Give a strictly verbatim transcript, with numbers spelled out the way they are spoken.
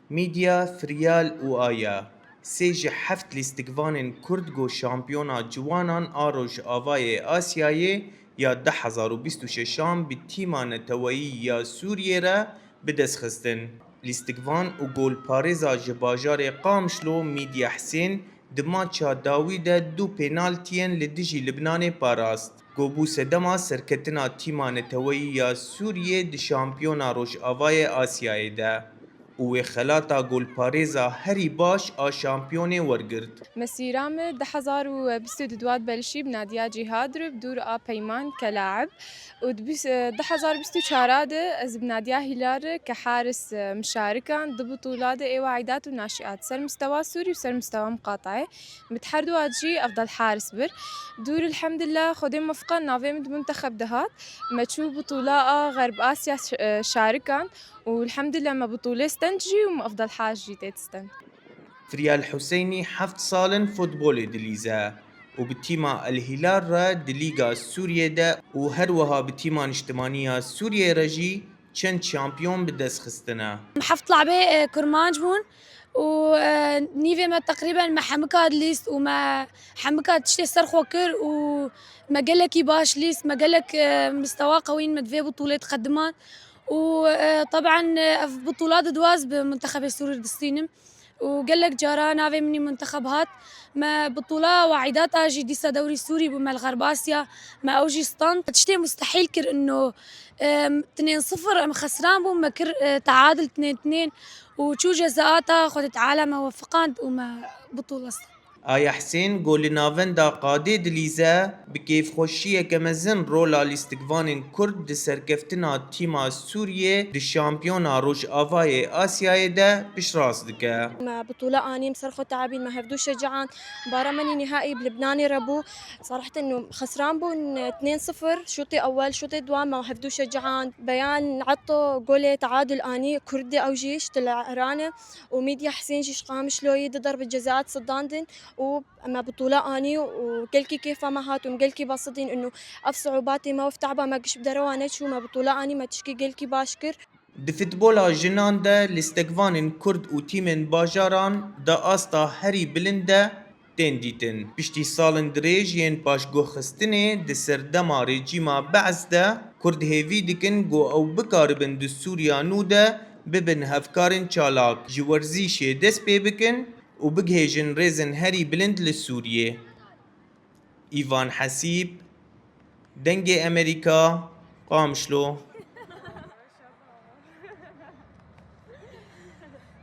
Mîdya, Firyal û Aya, sê ji heft lîstikvanên Kurd ku şampiyona ciwanan a Rojavayê Asyayê ya du hezar û bîst û şeşan bi tîma neteweyî ya Sûriyê re bi dest xistin. Lîstikvan û golparêza ji bajarê Qamişlo Mîdya Hisên di maça dawî de du penaltiyên li dijî Libnanê parast, ku bû sedema serketina tîma neteweyî ya Sûriyê di şampiyona Rojavayê Asyayê de û wê xelata golparêza herî baş a şampiyonê wergirt. Mesîra min du hezar û bîst û du di dua belşî bi nadiya Cîhad re bi dûr a peyman kelaib û di bîst, du hezar bîst û çar de ez bi nadiya Hîlal re ke haris, e, mişarikan di butûla de êwa îdat û naşiat ser mistewa Sûrî û ser mistewa miqatayê. Min di her dua jî efdal haris bir. Dûr elhemdulillah Xwedê muweffiqan navê min di muntexeb de hat. Me çû butûla a Xerb Asya ş-, e, şarikan û elhemdulillah me butûlê stend jî û me efdal haris jî tê stend. Firyal Huseynî heft sal in futbolê dilîze û bi tîma El Hilal re di Lîga Sûriyê de û her wiha bi tîma niştimanî ya Sûriyê re jî çend şampiyon bi dest xistine. Heft lacbê, e, kurmanc bûn û, e, nîvê me teqrîben me hemika dilîst û me hemika tiştê ser xwe kir û me gelekî baş lîst, me gelek, e, mistewa qewîn me di vê butûlê diqediman û, e, teben, e, ev butûla di dua ez bi muntexebê Sûrî distînim. û gelek cara navê min î muntexeb hat. Me bitûla weîdat a jî dîsa dewrî Sûrî bû me li Xerbasya, me ew jî stand. Tiştê mustehîl kir ino, em, tinên sifir em xesran bûn, me kir, e, teadil tinên tinên û çû cezaata Xwedê Teala me wefiqand û me bitûla stand. Aya Hisên, ku li navenda qadê dilîze, bi kêfxweşiyeke mezin rola lîstikvanên Kurd di serkeftina tîma Sûriyê di şampiyona Rojavayê Asyayê de piştrast dike. Me bitûle anî, em ser xwe teabîn, me hevdû şecian. Bara me nî nîhaî bi Libnanê re bû. Seraheten xesran bûn, tnên sifir, şûtê ewel, şûtê dua me hevdû şecian. Beyan Etto golê teadil anî, Kurdê ew jî ji Til Eran e û Mîdya Hisên jî ji Qamişloyê du derbe cezaat sidandin û me bitûle anî û gelkî kêfa me hat û em gelkî basidîn û ev siûbatê me, ev teaba me giş bi derewa neçû, me bitûle anî, me tişkî gelkî baş kir. Di futbola jinan de lîstikvanên Kurd û tîmên bajaran di asta herî bilind de tên dîtin. Piştî salên dirêj yên paşguhxistinê di serdema rejîma Be'es de Kurd hêvî dikin ku ew bikaribin di Sûriya nû de bibin hevkarên çalak, ji werzîşê dest pê bikin û bigihêjin rêzên herî bilind li Sûriyê. Îvan Hesîb, Dengê Emerîka, Qamişlo.